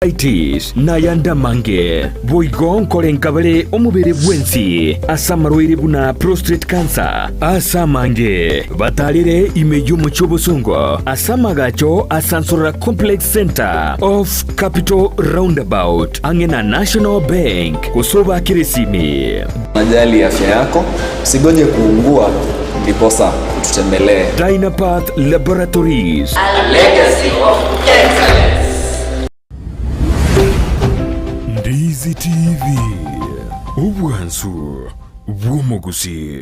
Arthritis, na ayande amange. Boigo nkorenka bare omobere bwensi ase amarwaire buna prostate cancer. Ase amange batarire ime y'omochie obosongo ase amagacho a Sansorora Complex Centre off Capital Roundabout ang'e na National Bank gose obakere esimi. Unajali afya yako, usigoje kuungua ndiposa ututembelee. Dynapath Laboratories. A legacy of excellence. Ndizi TV, obwansu bw'omogusii.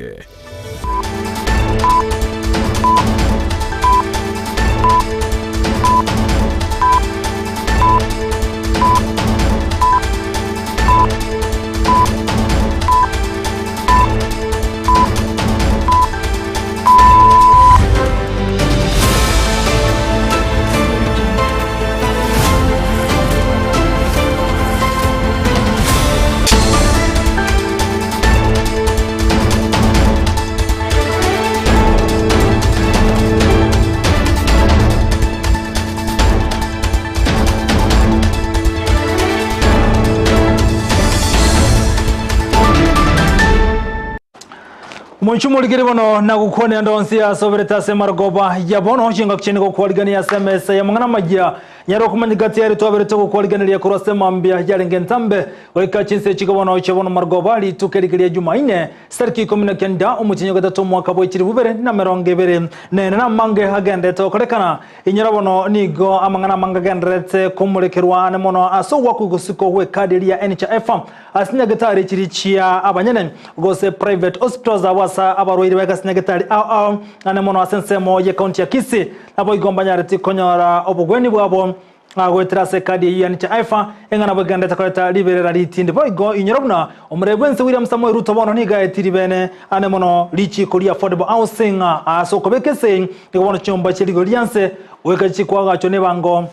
Omonche omorikeri bono nagokwane ande onsi asoberete ase marogoba ya bono chingaki chiane gokwarigania ase emesa y'amang'ana amayia nyare okomanya gati yaria twaberete gokwariganeria korwa ase mambia yarenge entambe goika chinsa echi bono chia bono marogoba rituko erike ria Jumaine tariki 19 omotienyi o gatato omwaka bwa chilifu bibere na emerongo ebere nene namange agendete gokorekana Inyora bono nigo amang'ana amange agendererete komorekerwa ane mono ase ogwakwa gosiko gw'ekadi eria ya NHIF ase nyagetari chiria chia abanyene gose private hospitals abwo ase abarwaire baika ase nyagetari ao ao ane mono ase ensemo ye county ya Kisii naboigo mbanyareti konyora obogweni bwabo goetera ase ekadi eyio ya NHIF eng'ana nabo egendererete koreta riberera ritindi boigo inyora buna Omoremi bw'ense William Samoei Ruto bono nigo aetiri bene ane mono richiiko ria affordable housing ase okobeka ase nigo bono chinyomba chie rigori ria nse goika chikoagachwa nebango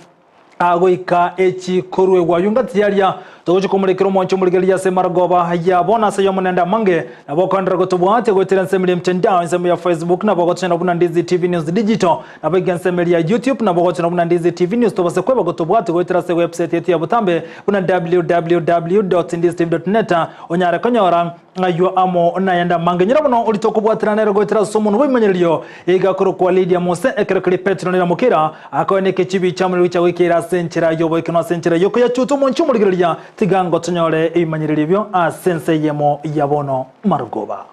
goika echikorwegwa. Ayio ngati yaria togochia komorekera omwancho omorigereria ase marogoba ya bono ase ayomo nende amange nabo okoenderera gotobwatia goetera ensemo eria emtandao ensemo ya Facebook nabo ogotochana buna Ndizi TV News Digital nabo iga ensemo eria ya YouTube nabo ogotochana buna Ndizi TV News tobase kweba gotobwatia goetera ase ewebsite yaito ya botambe buna www.ndizitv.net onyare konyora Ayio amo nayande amange. Nyora bono orite okobwaterana nere goetera ase omonwa bw'ebimanyererio iga korokwa Lidia Mose, ekero keria Petero nere amokera, akoeneka echibi chiamorero gochia goikeera ase enchera y'oboikeranu ase enchera y'okoyachuta omonche omorigereria, tiga ngotonyore ebimanyererio ebio ase ense eyemo ya bono marogoba.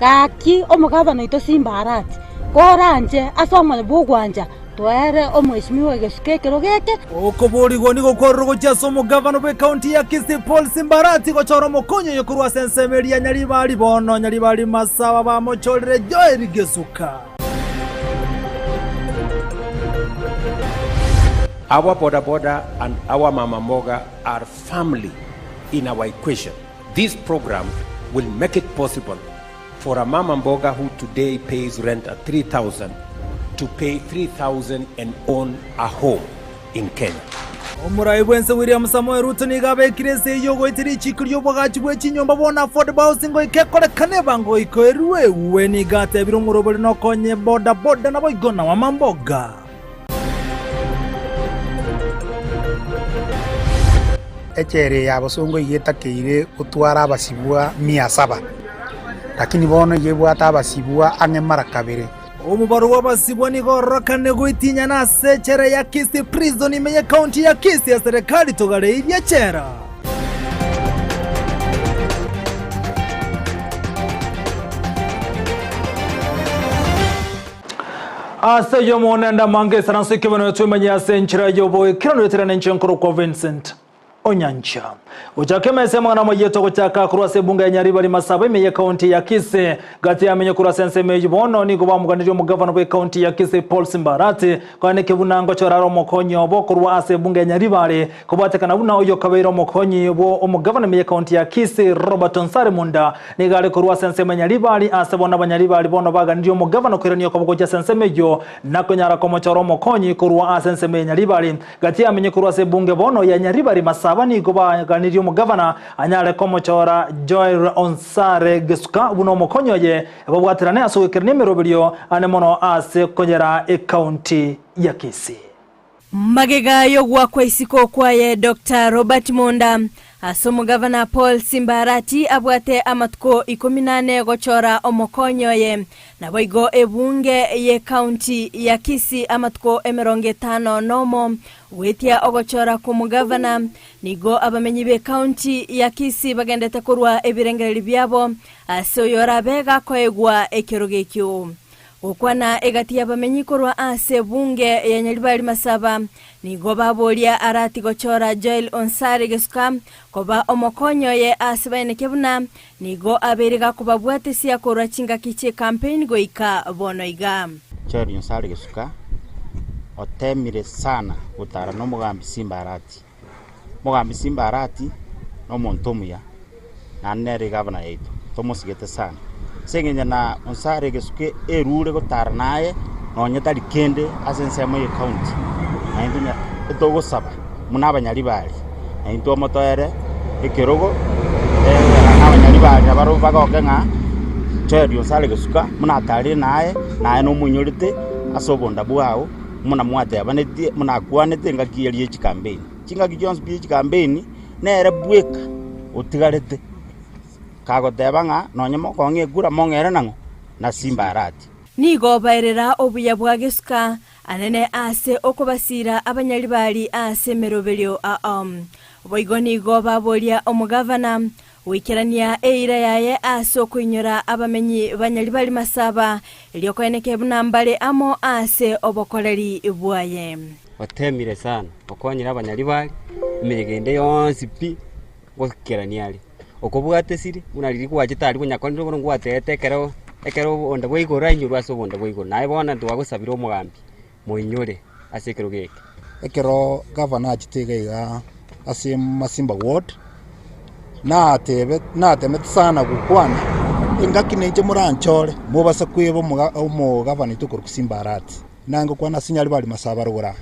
Gaki omogabana oito Simbarati, koranche ase omoyo bw'ogwancha Toere omweshimiwa egesuko ekerogo eke. Okoboorigwa nigo kwarure gochia ase omogavana bw'ekaunti ya Kisii Paul Simbarati gochora omokonyi oyo korwa ase ensemo eria ya Nyaribari bono Nyaribari Masawa bamochorire Joel Gesuka. Our boda boda and our mama mboga are firmly in our equation. This program will make it possible for a mama mboga who today pays rent at 3000 to pay 3000 and own a home in Kenya. Omorai bw'ense William Samoei Ruto nigo abekire ase eyio ogoita richiiko ri'oboagachi bwe chinyomba buna affordable housing goika ekorekane ebango goika erue. Nigo atebire omorobori nokonye boda boda naboigo na mama mboga. Echela eye ya bosongo iga etakeire gotwara abasibwa mia saba, lakini bono iga ebwate abasibwa ang'e mara kabere. Omobaro bw'abasibwa nigo ororokane goitinyana ase echela ya Kisii Prison ime y'ecounty ya Kisii eserekari togareirie echela. Ase ayio omonene amange esaranso ekebenero twemanye ase enchera y'oboikeranu eterane inche nkorokwa Vincent Onyancha. Gochaka emesa y'amang'ana amayia togochaka korwa ase ebunga ya Nyaribari Masaba ime y'ecounty ya Kisii. Gati yamenye korwa ase ensemo eyio bono nigo bamoganirie omogavana bw'ecounty ya Kisii Paul Simbarati koaneke buna ngochora are omokonyi obo korwa ase ebunga ya Nyaribari kobwatekana buna oyio okabeire omokonyi bwo omogavana ime y'ecounty ya Kisii Robert Onsare Munda Nigo are korwa ase ensemo ya Nyaribari, aase bono Abanyaribari bono baganirie omogabane koirania okoboko gochia ase ensemo eyio, na konyara komochora omokonyi korwa ase ensemo ya Nyaribari. Gati y'amenye korwa ase ebunge bono ya Nyaribari Masaba nigo baganirie. baganirie omogavana anyare komochora Joel Onsare Gesuka buna omokonyi oye babwaterane ase ogoikerania emeroberio ane mono ase konyera ekaunti ya Kisii. Magega y'ogoakwa isiko kwaye Doctor Robert Monda ase omogavana Paul Simba Arati abwate amatuko ikomi na ane gochora omokonyi oye. Naboigo ebunge y'ecounty ya Kisii amatuko emerongo etano nomo goetia ogochora kw'omogavana. Nigo abamenyi b'ecounty ya Kisii bagendete korwa ebirengererio biabo ase oyorabe gakoegwa ekerogo ekio. Gokwana egati y'abamenyi korwa ase ebunge ya Nyaribari Masaba, nigo baboria arati gochora Joel Onsare Gesuka koba omokonyi oye ase baeneke buna nigo abeire gakobabwatesia korwa chingaki chi'ecampaign goika bono iga. Joel Onsare Gesuka otemire sana gotara nomogambi Simba Arati. Omogambi Simba Arati nomonto omuya naende nere egavana yaito, tomosigete sana. Ase eng'encho na Onsare egesuke erure gotara naye nonye tari kende ase ensemo ye county, naintwe nya etogosaba buna abanyaribari, naintwe omotoere ekerogo abanyaribari nabarobwo bagoke ng'a Joel Onsare Gesuka buna atarire naye, naye nomoinyorete ase obonda bwao. buna mwatebanetie, buna akwanete engaki eria ye chikampeini. Chingaki chionsi pi chikampeini, nere bweka otigarete, kagoteba ng'a nonye mokong'a ekura mong'ere nang'o? Na Simba Arati. Nigo baerera obuya bwa gesuka anene ase okobasiira abanyaribari ase emeroberio ao. Boigo nigo baboria omogavana Goikerania eira yaye ase okoinyora abamenyi ba Nyaribari Masaba, erio koeneke buna mbare amo ase obokoreri bwaye. Otemire sana okonyire abanyaribari emeyega ende yonsi pi goikerania are. Okobwatesire buna riria gwachete aria bonyakorire bono ngwatebete ekero ekero obonda bwa igoro ainyorwe ase obonda bwa igoro. Naye bono twagosabire omogambi moinyore ase ekerogo eke. Ekero gavana achete iga iga ase Masimba ward, natebe natemete sana gokwana, engaki nainche moranchore, mobase kweba omoga omogavana oito okorokwa Simba Arati. Nangokwana ase Nyaribari Masaba rogoro aa.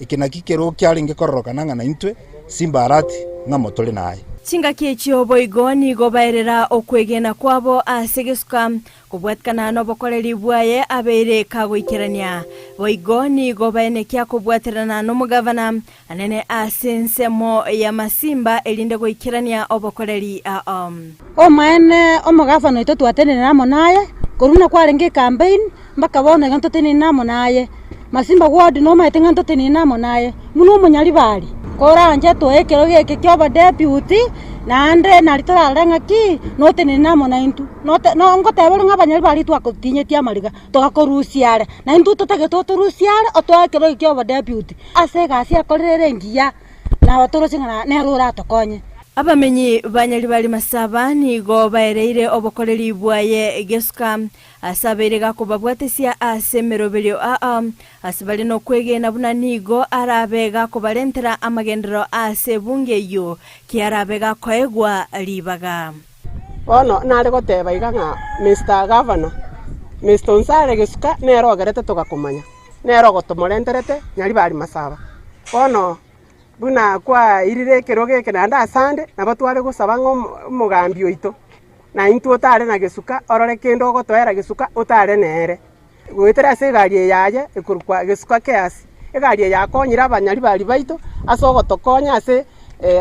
Eke nakio ekerogo kiarenge kororokana ng'a naintwe Simba Arati ng'amo tore naye. Chingaki echio boigo nigo baerera okwegena kwabo ase gesuka Kobwatikana nobokoreri bwaye abeire kagoikerania. Boigo nigo baenekia kobwaterana nomogavana anene ase ensemo y'amasimba erinde goikerania obokoreri ao. Omaene omogavana oito twatenenire amo naye, korwa buna kwarenge ecampaign mpaka bono iga ntotenenire amo naye. Masimba ward nomaete ng'a ntotenenire amo naye, buna omonyaribari. Koranche toe ekerogo eke kia obodeputy, naende nari torarore ng'aki, notenenire amo naintwe. Note no ngoteba ore ng'a abanyaribari twakotinyetie amariga, togakorusia are, na intwe totagete otorusie are otoe ekerogo eke kia obodeputy, ase egasi akorire ere engiya, nabo toroche ng'a nere oratokonye. Abamenyi ba Nyaribari Masaba nigo baereire obokoreri bwaye gesuka Ase abeire gakobabwatesia ase emeroberio aa, ase bare nokwegena buna nigo arabe gakobarentera amagenderero ase ebunge eyio, ki arabe gakoegwa ribaga. Bono nare goteba iga ng'a Mister Governor, Mister Onsare Gesuka nere ogerete togakomanya, nere ogotomorenterete Nyaribari Masaba. Bono buna kwairire ekerogo eke naende asande, nabo tware gosaba ng'a omogambi oito. Na intwe otare na gesuka, orore kende ogotoera gesuka otare nere. Goetera ase egari eye yaye ekorokwa Gesuka Cares. Egari eye yakonyire abanyaribari baito ase ogotokonya ase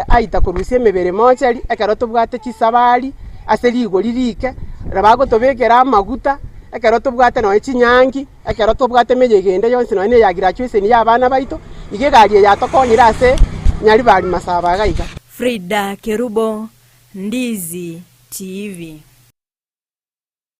aita korusia emebere mochari ekero tobwate chisabari ase rigori rike, na bagotobekera amaguta ekero tobwate nonye chinyangi, ekero tobwate emeyega ende yonsi nonye na eya graduation ya abana baito, iga egari eye yatokonyire ase Nyaribari Masaba iga iga. Frida Kerubo, Ndizi TV.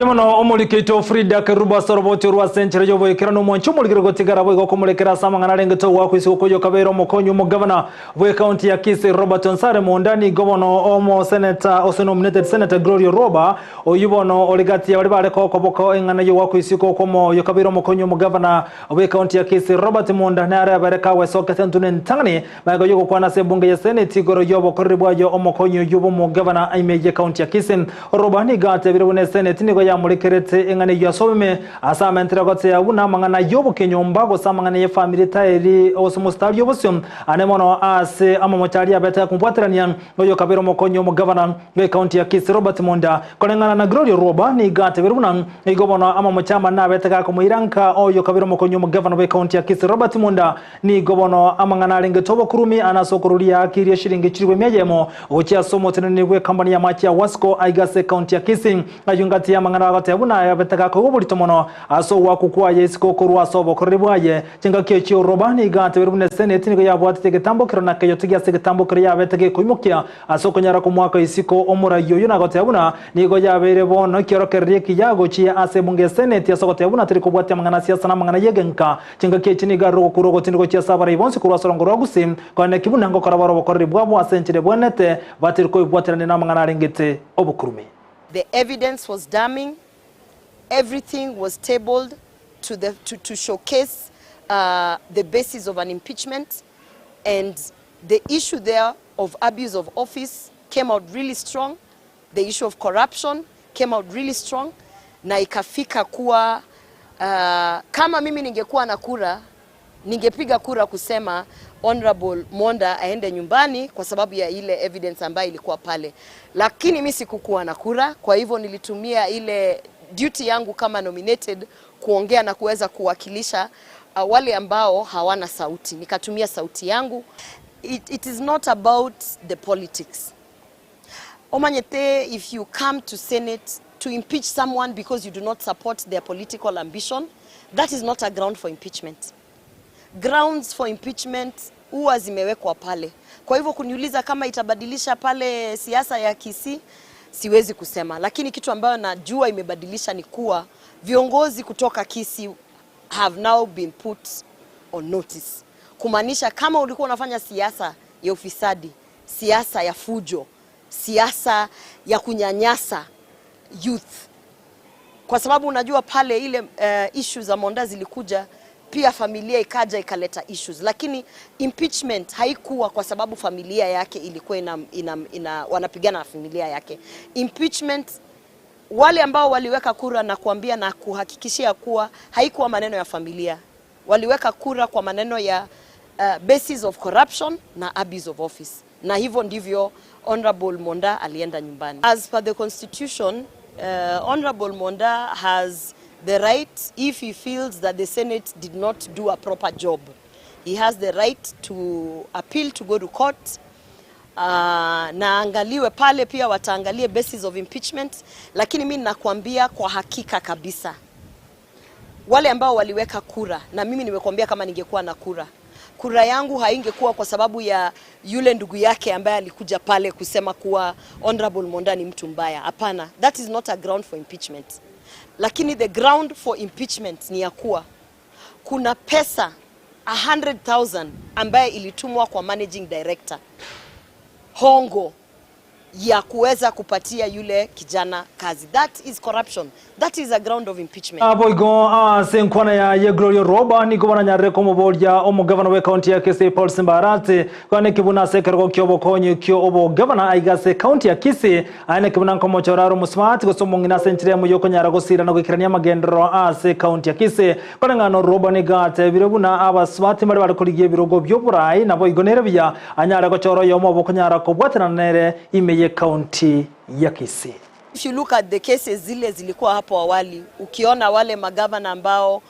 Mono omorikeito Frida Kerubo ase oroboti orwo ase enchera y'oboikeranu omwanchi omorikire gotigara boigo komorekera ase amang'ana arengete ogoakwa isiko koyio kabeire omokonyi omogavana bw'ekaunti ya Kisii Robert Onsare Monda nigo bono omoseneta ose nominated senator Gloria Orwoba oyio bono ore gati ya baria bare koboko eng'ana y'ogoakwa isiko kw'omoyo kabeire omokonyi omogavana bw'ekaunti ya Kisii Robert Monda nere abere kagwesokete ntune entang'ani Magega y'ogokwana ase ebunge ya Seneti igoro y'obokoreri bwayo omokonyi oyio bw'omogavana ime y'ekaunti ya Kisii, Roba nigo atebire buna eseneti nigo. yamorekerete eng'ana eyio ase obome ase amentire gotea buna amang'ana y'obokenyomba gose amang'ana y'efamiri taeri gose mositari obosio ane mono ase amamocho aria abete akomobwaterania oyo kabere omokonyi omogavana bw'ecounty ya Kisii Robert Monda. Koreng'ana na Gloria Orwoba nigo atebire buna igo bono amamocho amanene abete gakomoira nka oyo kabere omokonyi omogavana bw'ecounty ya Kisii Robert Monda Nigo bono amang'ana arengete obokurumi ane ase okoruria haki eria shilingi chilifu emia eyemo gochia ase omoteneneri bw'ekampani y'amache ya Wasco aiga ase ekaunti ya Kisii. Ayio ngati y'amang'ana bagoteba buna ayabete gakoigwa oborito mono ase ogoakwa kwaye isiko korwa ase obokoreri bwaye. Chingaki echio Roba nigo atebeire buna eseneti nigo yabwatete egetambokero na keyotogia ase egetambokero yabete gekoimokia ase okonyara komoaka isiko omorai oyio na goteba buna nigo yabeire bono ekiorokererio ekiya gochia ase ebunge y'eseneti ase ogoteba buna teri kobwatia amang'ana a siasa na amang'ana y'egenka. Chingaki echi nigo arure ogokurwa ogotindi gochia ase abarai bonsi korwa ase orongo rwa Gusii, korende ki buna ngokora bare obokoreri bwabo ase enchera ebwenerete, batiri koibwaterania namang'ana arengete obokurumi. The evidence was damning, everything was tabled to the to to showcase uh, the basis of an impeachment and the issue there of abuse of office came out really strong, the issue of corruption came out really strong na ikafika kuwa uh, kama mimi ningekuwa na kura ningepiga kura kusema Honorable Monda aende nyumbani kwa sababu ya ile evidence ambayo ilikuwa pale, lakini mi sikukuwa na kura, kwa hivyo nilitumia ile duty yangu kama nominated kuongea na kuweza kuwakilisha uh, wale ambao hawana sauti, nikatumia sauti yangu. It, it is not about the politics. Omanyete if you come to Senate to impeach someone because you do not support their political ambition, that is not a ground for impeachment. Grounds for impeachment huwa zimewekwa pale. Kwa hivyo kuniuliza kama itabadilisha pale siasa ya Kisii siwezi kusema, lakini kitu ambayo najua imebadilisha ni kuwa viongozi kutoka Kisii have now been put on notice, kumaanisha kama ulikuwa unafanya siasa ya ufisadi, siasa ya fujo, siasa ya kunyanyasa youth, kwa sababu unajua pale ile uh, issue za Monda zilikuja pia familia ikaja ikaleta issues, lakini impeachment haikuwa kwa sababu familia yake ilikuwa ina, ina, ina, wanapigana na familia yake. Impeachment wale ambao waliweka kura na kuambia na kuhakikishia kuwa haikuwa maneno ya familia, waliweka kura kwa maneno ya uh, basis of corruption na abuse of office, na hivyo ndivyo Honorable Monda alienda nyumbani. As per the constitution, uh, Honorable Monda has the right if he feels that the Senate did not do a proper job. He has the right to appeal to go to court uh, na angaliwe pale pia wataangalie basis of impeachment, lakini mi nakwambia kwa hakika kabisa wale ambao waliweka kura, na mimi nimekuambia kama ningekuwa na kura, kura yangu haingekuwa kwa sababu ya yule ndugu yake ambaye alikuja pale kusema kuwa Honorable Monda ni mtu mbaya. Hapana, that is not a ground for impeachment. Lakini the ground for impeachment ni ya kuwa kuna pesa 100,000 ambaye ilitumwa kwa managing director hongo ya kuweza kupatia yule kijana kazi. That is corruption. That is a ground of impeachment. Naboigo ase enkwana yaye Gloria Orwoba nigo baranyarire komoboria omogavana bw'ecounty ya Kisii Paul Simba Arati kwane ekebuna ase ekerogo ki'obokonyi kio obogavana aiga ase ecounty ya Kisii aye nekebuna nkomochora are omosubati gose omong'ina ase enchera emo yokonyara gosira na goikerania amagenderero ase ecounty ya Kisii Koreng'ana na Orwoba nigo atebire buna abasubati mbare bare korigia ebirogo bi'oborai naboigo nere buya anyare gochora oyomo obo okonyara kobwatanana nere ime y'ecounty ya Kisii. If you look at the cases zile zilikuwa hapo awali, ukiona wale magavana ambao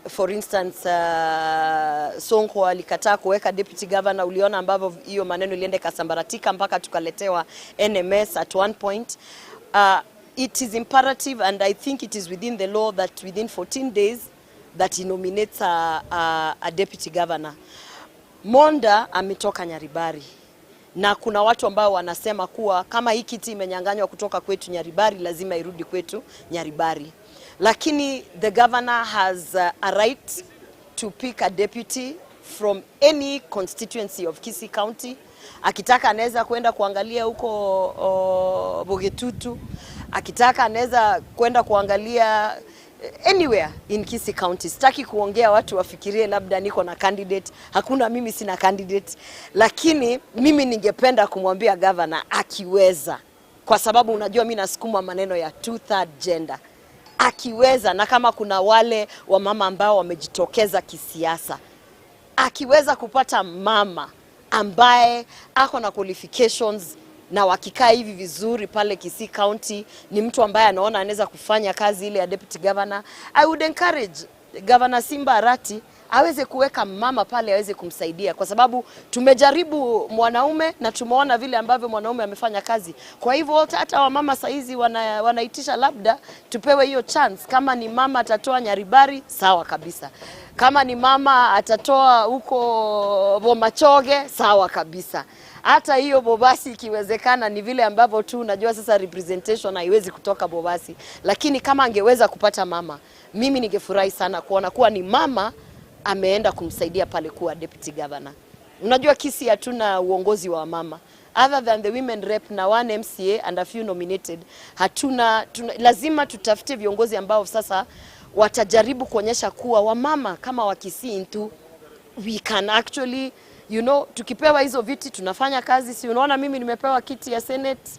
for instance uh, Sonko alikataa kuweka deputy governor, uliona ambavyo hiyo maneno ilienda ikasambaratika mpaka tukaletewa NMS at one point. Uh, it is imperative and I think it is within the law that within 14 days that he nominates a, a, a deputy governor. Monda ametoka Nyaribari na kuna watu ambao wanasema kuwa kama hii kiti imenyang'anywa kutoka kwetu Nyaribari, lazima irudi kwetu Nyaribari, lakini the governor has uh, a right to pick a deputy from any constituency of Kisii County. Akitaka anaweza kwenda kuangalia huko oh, Bogetutu, akitaka anaweza kwenda kuangalia anywhere in Kisii County. Sitaki kuongea watu wafikirie labda niko na candidate. Hakuna, mimi sina candidate, lakini mimi ningependa kumwambia governor akiweza, kwa sababu unajua mimi nasukuma maneno ya two third gender. Akiweza, na kama kuna wale wamama ambao wamejitokeza kisiasa, akiweza kupata mama ambaye ako na qualifications na wakikaa hivi vizuri pale Kisii County, ni mtu ambaye anaona anaweza kufanya kazi ile ya deputy governor. I would encourage Governor Simba Arati aweze kuweka mama pale aweze kumsaidia, kwa sababu tumejaribu mwanaume na tumeona vile ambavyo mwanaume amefanya kazi. Kwa hivyo hata wamama saizi wanaitisha labda tupewe hiyo chance. Kama ni mama atatoa Nyaribari, sawa kabisa. Kama ni mama atatoa huko Bomachoge, sawa kabisa. Hata hiyo Bobasi ikiwezekana, ni vile ambavyo tu najua sasa representation haiwezi kutoka Bobasi, lakini kama angeweza kupata mama, mimi ningefurahi sana kuona kuwa ni mama ameenda kumsaidia pale kuwa deputy governor. Unajua Kisii hatuna uongozi wa mama other than the women rep na one MCA and a few nominated. Hatuna lazima tutafute viongozi ambao sasa watajaribu kuonyesha kuwa wamama kama wa Kisii tu we can actually tukipewa hizo viti tunafanya kazi. Si unaona mimi nimepewa kiti ya Senate,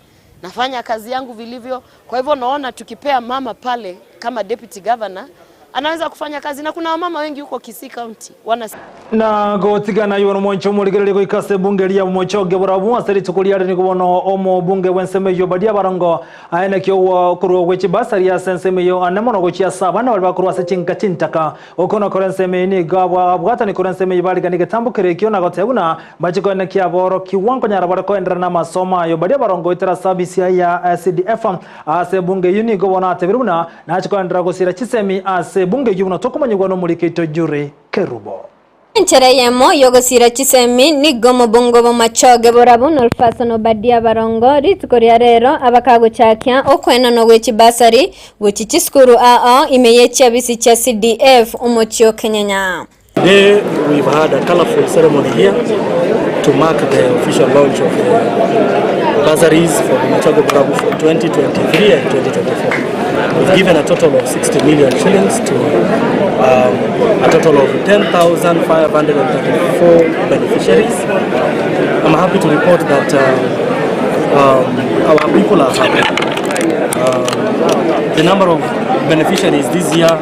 nafanya kazi yangu vilivyo. Kwa hivyo naona tukipea mama pale kama deputy governor anaweza kufanya kazi, na kuna wamama wengi huko Kisii County wana Na gotigana yuno mwancho muligereri goikase bunge ria mochoge burabu ase rituko riare nigo omo bunge bw'ensemo badia barongo aene kio korwa gwe chibasari ase ensemo eyo ane mono gochia ase abana bari bakorwa ase chinka chintaka okona kora ensemo eye nigo abwatani kora ensemo eye barigani getambukero ekio na goteba buna bache kia boro kiwango nyara bare koenderera na amasomo ayo baria barongo itera service ya CDF ase bunge eyo nigo bono atebire buna nache koenderera gosira chisemi ase bunge eyo buna tokomanyigwa nomorikeito Jure Kerubo. Enchere yemo yogosira chisemi nigo mobongo bomachoge borabu nolfaso obadia barongo rituko ria rero abakagochakia okwenana gwe chibasari gochi chisukuru ao ime ye chiabisi chia CDF omochio Kenyenya. Today we've had a colorful ceremony here to mark the official launch of the bursaries for Bomachoge Borabu for 2023 and 2024. We've given a total of 60 million shillings to a total of 10,534 beneficiaries. I'm happy to report that our people are happy. The number of beneficiaries this year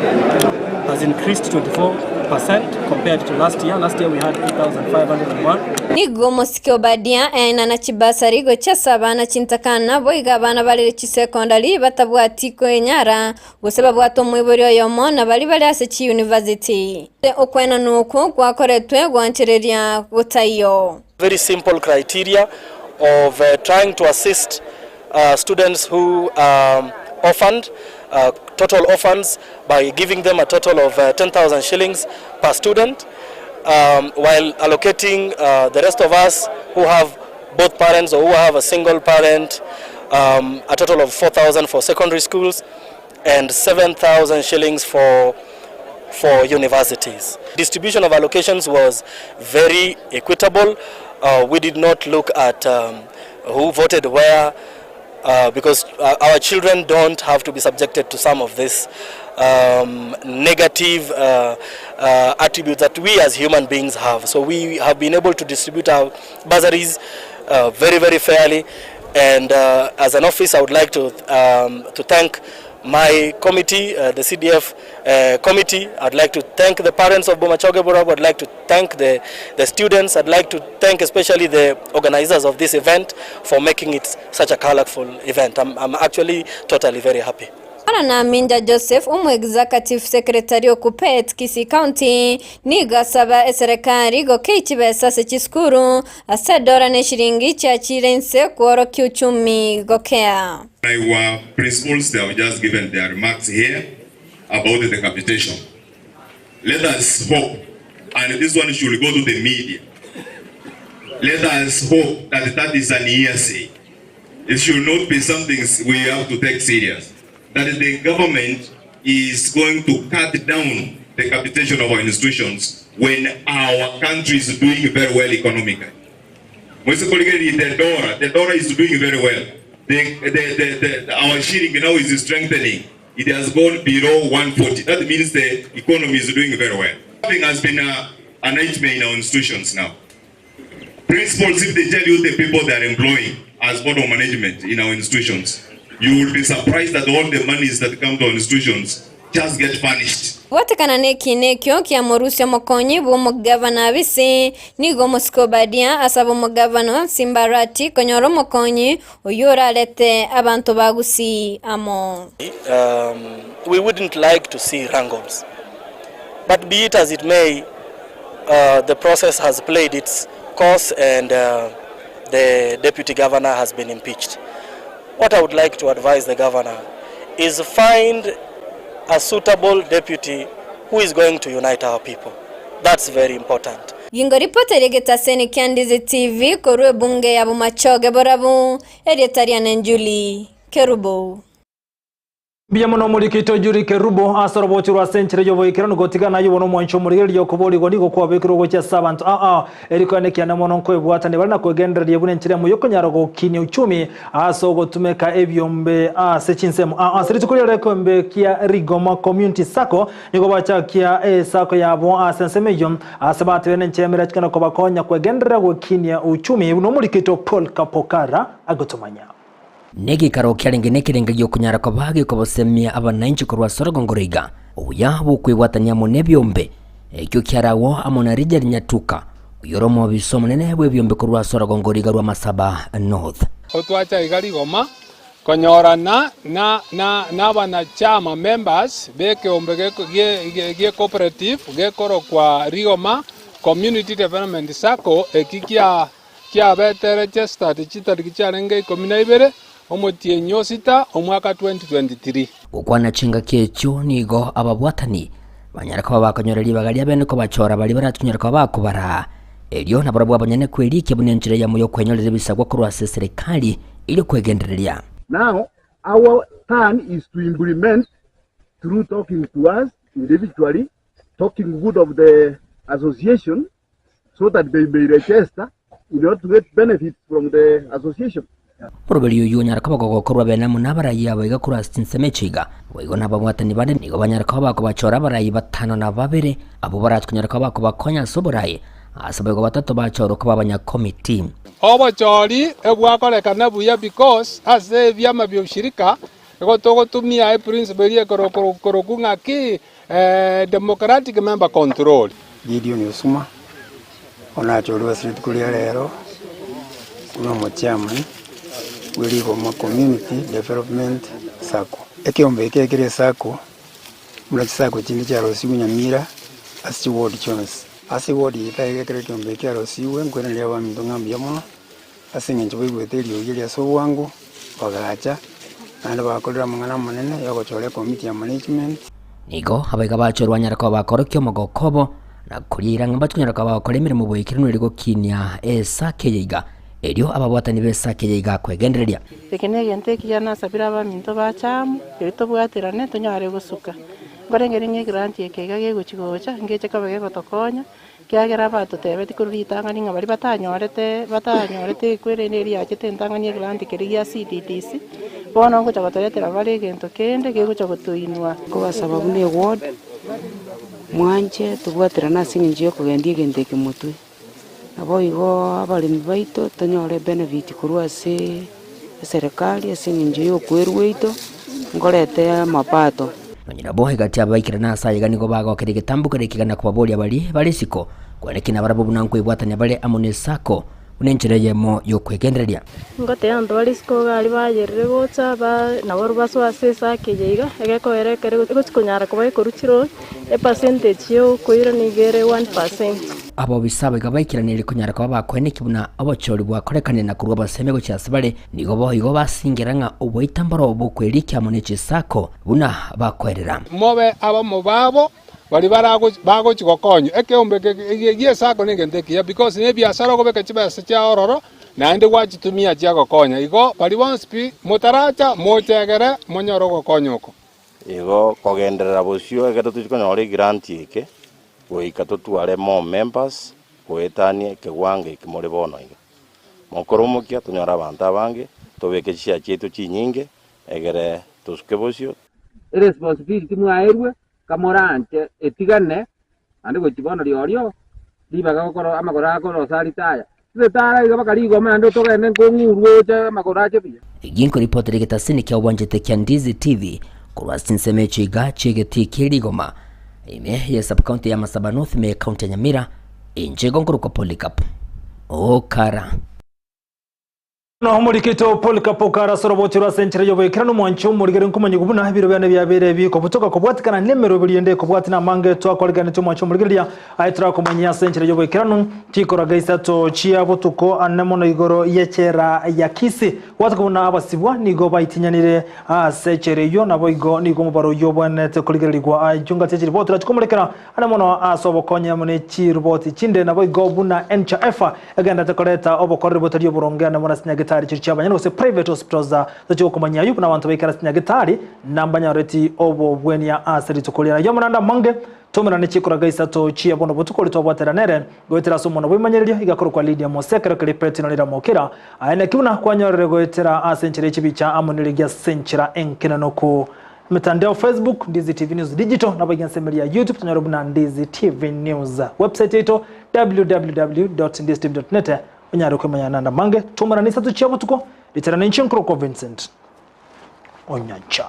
has increased 24% compared to last year. Last year we had 8,501. Nigo mosike Obadia ena chibasari gochasa abana chintakana boiga abana barire chisekondari batabwati kwenyara gose babwata omwibori oyomo na bari bari ase chi university okwena nuku gwakoretwe gwanchereria gotaiyo. Very simple criteria of trying to assist students who orphaned, total orphans, by giving them a total of 10,000 shillings per student, while allocating the rest of us who have both parents or who have a single parent a total of 4,000 for secondary schools and 7,000 shillings for universities. Distribution of allocations was very equitable. We did not look at who voted where, because our children don't have to be subjected to some of this negative attributes that we as human beings have. So we have been able to distribute our bursaries very, very fairly. And as an office, I would like to thank my committee, the CDF committee. I'd like to thank the parents of Bomachoge Borabu. I'd like to thank the students. I'd like to thank especially the organizers of this event for making it such a colorful event. I'm actually totally very happy. Na Minja Joseph umu executive secretary okupet Kisii County nigasaba eserikali goke chibesa ase chisukuru ase edora ne shilingi chiachire kuoro kiuchumi gokea. Our principals, they have just given their remarks here about the capitation. Let us hope, and this one should go to the media. Let us hope that that is an hearsay. It should not be something we have to take serious. That the government is going to cut down the capitation of our institutions when our country is doing very well economically. The dollar is doing very well. Our shilling now is strengthening. It has gone below 140. That means the economy is doing very well. Nothing has been a nightmare in our institutions now. Principals, if they tell you the people they are employing as board of management in our institutions, You will be surprised that all the monies that come to our institutions just get vanished. Gwatekana nekiina ekio kiamorusia omokonyi bw'omogavana Abisi, nigo omosike Obadia asaba omogavana Simbarati konyora omokonyi oyio orarete abanto ba Gusii amo. Um, we wouldn't like to see wrangles. But be it as it may, uh, the process has played its course and uh, the deputy governor has been impeached. What I would like to advise the governor is find a suitable deputy who is going to unite our people. That's very important. Gingo ripota egetaseni kia Ndizi TV korwa ebunge ya Bomachoge Borabu, erieta riane Julie Kerubo. Mbuya mono omorikito Julie Kerubo ase orobochi rwa ase enchera y'oboikeranu gotigana aye bono omwancho omorigereria okoborigwa nigo kwabekirwe gochia ase abanto aa erikwane ekiane mono nkoebwatania bare na kwegendereria buna enchera emo yokonyara gokinia uchumi ase ogotumeka ebiombe ase chinsemo aa ase rituko riare ekeombe kia Rigoma Community Sacco nigo bachakia esako yabo ase ensemo eyio ase batebire nenchera emerachikana kobakonya kwegenderera gokinia uchumi buna omorikito Paul Kapokara agotomanya. Negeikaro kiarenge nekerenga gi'okonyara koba gekobosemia abananchi korwa ase orogongo roiga, obuya bw'okwebwatania amo nebiombe, ekio kiaragwo amo na Richard Nyatuka, oyore omobisa omonene bw'ebiombe korwa ase orogongo roiga rwa Masaba North. Otwacha iga rigoma konyorana na na nabanachama, members, b'ekeombe gie gie cooperative gekorokwa Rigoma Community Development Sacco eki kia Kiabete registered chitariki chiarenge 12 omotienyi o sita omwaka 2023. Gokwana chingaki echio nigo ababwatani banyare koba bakonyora ribaga ria bene kobachora baria baratonyare koba bakobaraa, erio nabarabwo abanyene kwerikia buna enchera eyemo y'okwenyorera ebisagwa korwa ase eserekari erio kwegendereria. Now our turn is to implement through talking to us individually, talking good of the association so that they may register in order to get benefits from the association. Oroberi oyio onyare koba gogokorwa bene amo nabarayi abo iga korwa ase chinsemo echi iga. Boigo nababwatani bande nigo banyare koba bakobachora abarayi batano na babere, abwo barache konyara koba bakobakonya ase oborayi, ase boigo batato bachorwe koba abanyakomiti. Obochori ebwakorekana buya because ase ebiama bia ushirika igo togotumia eprinciple eria ekorokwa ng'aki democratic member control. Gideon Osuma, onachorwe ase rituko ria rero buna omochairman bwe Rigoma Community Development Sacco. Ekeombe eke ekere esacco buna chisacco chinde chiarosigwe Nyamira ase chiward chionsi. Ase eward eye taiga ekero ekeombe eke kiarosigwe nkoiraneria abaminto ng'a mbuya mono ase eng'encho baigwete eriogi eria ase obwango, bagacha, naende bagakorera amang'ana amanene yogochora ekomiti ya management. Nigo abaiga bachorwa banyare koba bakorokia omogoko obo, na koria ng'a mbachie konyara koba bagokora emeremo boikeranu erio gokinia esake eye iga, erio ababwatani b'esake eye iga kwegendereria. Eke negento ekiya nasabire abaminto bache amo, erio tobwaterane tonyare gosuka. Nkorengere ng'a egranti eke iga gegochi gocha, ngeche koba gegotokonya, Ekiagera batotebeti korwa ritang'ani ng'a baria batanyorete batanyorete ekwerende eria yachete entang'ani egrant keria gia CDDC, bono ngocha gotoretera bare egento kende kegocha gotoinwa. Nkobasaba buna eward, mwanche tobwaterane ase eng'encho ya okogendia egento eke motwe. Naboigo abaremi baito tonyore ebenefit korwa ase eserekari ase eng'encho ya okwerwa gwaito, nkorete amapato. Nonye nabo egati y'abaikerana ase ayaiga nigo bagokera egetambo keria ekegana kobaboria baria bare isiko, kwaneki nabarabwo buna nkoebwatania bare amo n'Esako, buna enchera eyemo y'okwegendereria. Ngotebia abanto bare isiko iga aria bayerire gocha ba nabo basoe ase esako eye iga, egekoera ekere egochi konyara koba ekorwa chirori, epercentage ya okoira nigo ere 1%. Abobisa aba iga baikeraneire konyara koba bakoeneki buna obochori bwakorekanire na korwa obosemi gochia ase bare, nigo boigo basingera ng'a oboita mboro bokwerikia amo ne chisako buna bakoerera. Mobe abamo babo baria bagochia gokonywa. Ekeombe eke gi'esako negento ekiya because nebiasara okobeka chibesa chiao ororo naende gwachitumia chiagokonya. Igo baria bonsi pi motaracha mochegere monyore ogokonya oko. Igo kogenderera bosio ekero tochia konyora egranti eke, goika totware more members goetania ekewango eke more bono iga. Mokore omokia tonyore abanto abange, tobeke chishare chiaito chinyinge, egere tosuke bosio. Eresponsibility mwaerwe, kamoranche etigane, naende gochia bono riorio, ribaga gokora amagoro akorosa aritaya. Titara iga mpaka rigoma naende togende nkong'urwa oche amagoro ache buya. Ginkoripotera egetasini kia obwanchete kia Ndizi TV korwa ase chinsemo echio iga chi'egetii kie rigoma ime ye subcounty ya Masaba North ime ye county ya Nyamira, inche igo nkorokwa Polycarp Okara. Bono omorikito Polycarp Okara ase oroboti rwa ase enchera y'oboikeranu omwanchi omorigeri nkomanyigwa buna ebiro biane biabeire bikobutoka kobwatikana nemeroberi ende ekobwatia namange twakoariganetie omwanchi omorigereria Aye torakomanyia ase enchera y'oboikeranu, chikoraga isato chia botuko ane mono igoro y'echela ya Kisi. Gwatoka buna abasibwa nigo baitinyanire ase echela eyio, naboigo nigo omobaro oyio obwenerete korigererigwa. Ayio ngati chiriboti torachi komorekera ane mono ase obokonyi amo ne chiriboti chinde, naboigo buna NHIF egendererete koreta obokoreri botari oboronge ane mono ase chinyagitari chiria chi'abanyene gose private hospitals. Tochi gokomanyia ayio buna abanto baikare ase chinyagitari nambanyoreti obobwenia ase rituko riria. Ayio amo nande amange Tomerane chikoraga isato chia bono botuko oria twabwatera nere, goetera ase omwana bw'emanyererio, igakorokwa Lidia Mose, ekero keria Petero riramokera. Aye naki buna kwanyorire goetera ase enchera ye chibicha amo nerigia ase enchera enkenenoku. Emetandao Facebook, Ndizi TV News Digital, naboigo ensemo eria ya YouTube tonyore buna Ndizi TV News. Website yaito www.ndizitv.net onyare kwemanya nande amange. Tomerane isato chia botuko, richerane inche nkorokwa Vincent Onyancha.